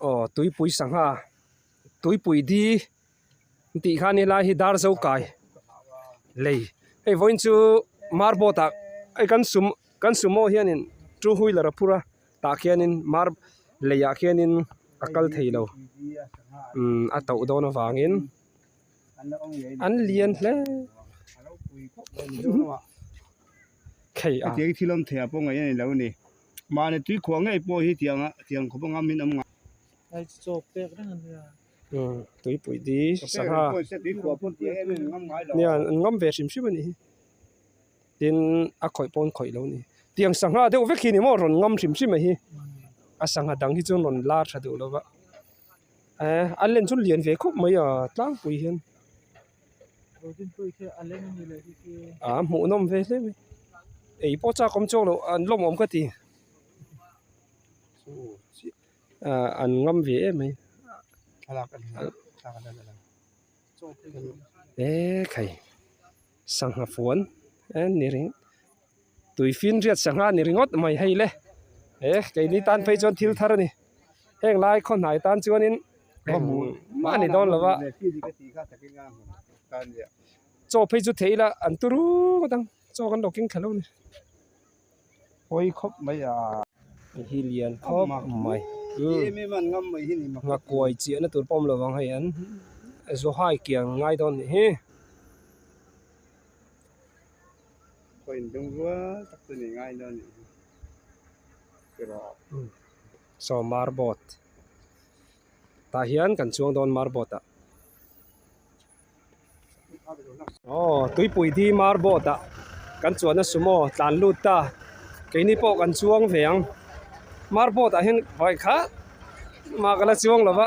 Aw tuipui sangha tuipui di tih khan helai hi dar zo kai lei hei vawiin chu marboard ah hei kan sum kan sumo hianin two wheeler a phur a tah khianin mar leiah khianin a kal thei lo umm a tauh dawn avangin. An lian hle. Khei a. Hetiang thil awm thei ah pawh ngaih a ni lo a ni. Mahni tui khuah ngei pawh hi tiang tiang khawp a ngam in awm ngai. Umm tuipui di sangha. Nia an ngam ve hrim hrim a nih hi. Tin a khawih pawh an khawih lo a ni. Tiang sangha deuh vek hi ni maw rawn ngam hrim hrim a hi. A sangha dang hi chu an rawn lar tha duh lo va. Eh a len chu lian ve khawp mai a tlangpui hian a hmuh nawm ve hle mai ei pawh chak awm chuang loh an lawm awm ka ti ah an ngam ve em mai eh khai sangha fuan eh ni reng. Tui finriat sangha ni ringawt mai hei le he keini tan phei chuan thil thar a ni heng lai khaw hnai tan chuanin engmah a ni dawn lo va chaw phei chu theih ila an turu ngawt ang chaw kan lo keng thla lo a ni pawi khawp mai a hei hi lian khawp mai nghakuai chiahna tur pawh a awm lo vang hei an zawhai kiang ngai dawn a nih hi. Khaw indung rual tak chu ni ngai dawn nih hi tiraw. Saw marboard tah hian kan chuang dawn marboard ah aw tuipui di marboard ah kan chuanna sumo tlan lut ta keini pawh kan chuang ve ang marboard ah hian vawi khat mah ka la chuang lo va.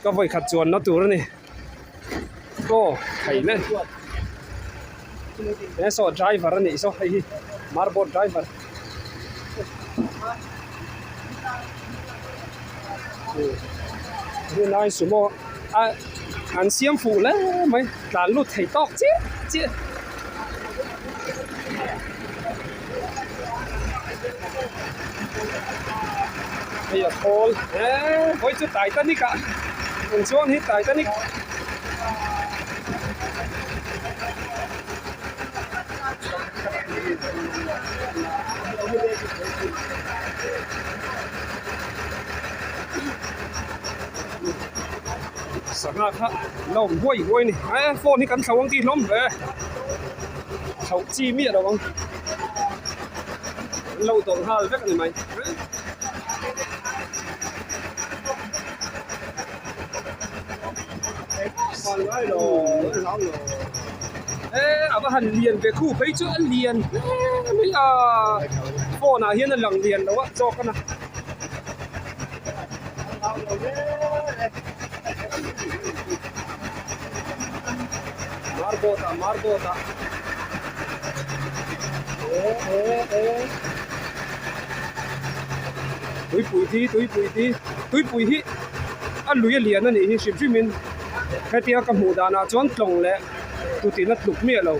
Ka vawi khat chuanna tur a ni. Aw thei le. He saw driver a nih saw hei hi marboard driver. Rinai sumo a an siam fuh hle mai tlan lut thei tawk chiah chiah. Hei a khawl eee vawi chu Titanic ah an chuang hi Titanic sangha kha la awm huai huai a ni eee phone hi kan thlo ang tih hlawm hle. Chhoh chi miah lo ang. An lo dawlh nghal vek a ni mai. Eh a va han lian ve khu phei chu a lian hle mai a phone ah hian a lang lian lo a zawk a na. Marbot ah marbot ah eh eh eh tuipui hi tuipui hi tuipui hi a lui a lian a nih hi hrim hrim in hetia ka hmuh danah chuan tlawng leh tutin a tluk miah lo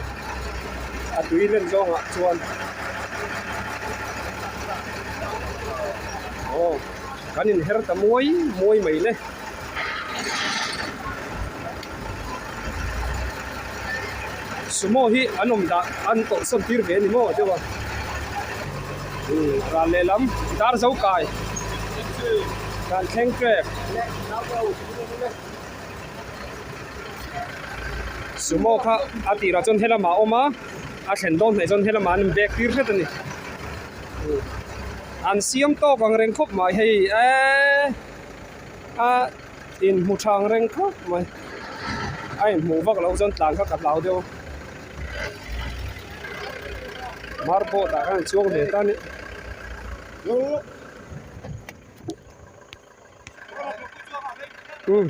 a tui len zawngah chuan aw kan inher ta muai muai mai le. Sumo hi an awm dah an tawlhsawn tir ve a ni maw deuh a umm ral lehlam dar zo kai kan thleng tep sumo kha a tirah chuan helamah a awm a a thlen dawn hnaih chuan helamah an inbek tir hret a ni an siam tawk ang reng khawp mai hei eee. A inhmu thang reng khawp mai a inhmuh vak loh chuan tlan kha ka hlau deuh a marboard ah khan an chuang ve ta a ni umm.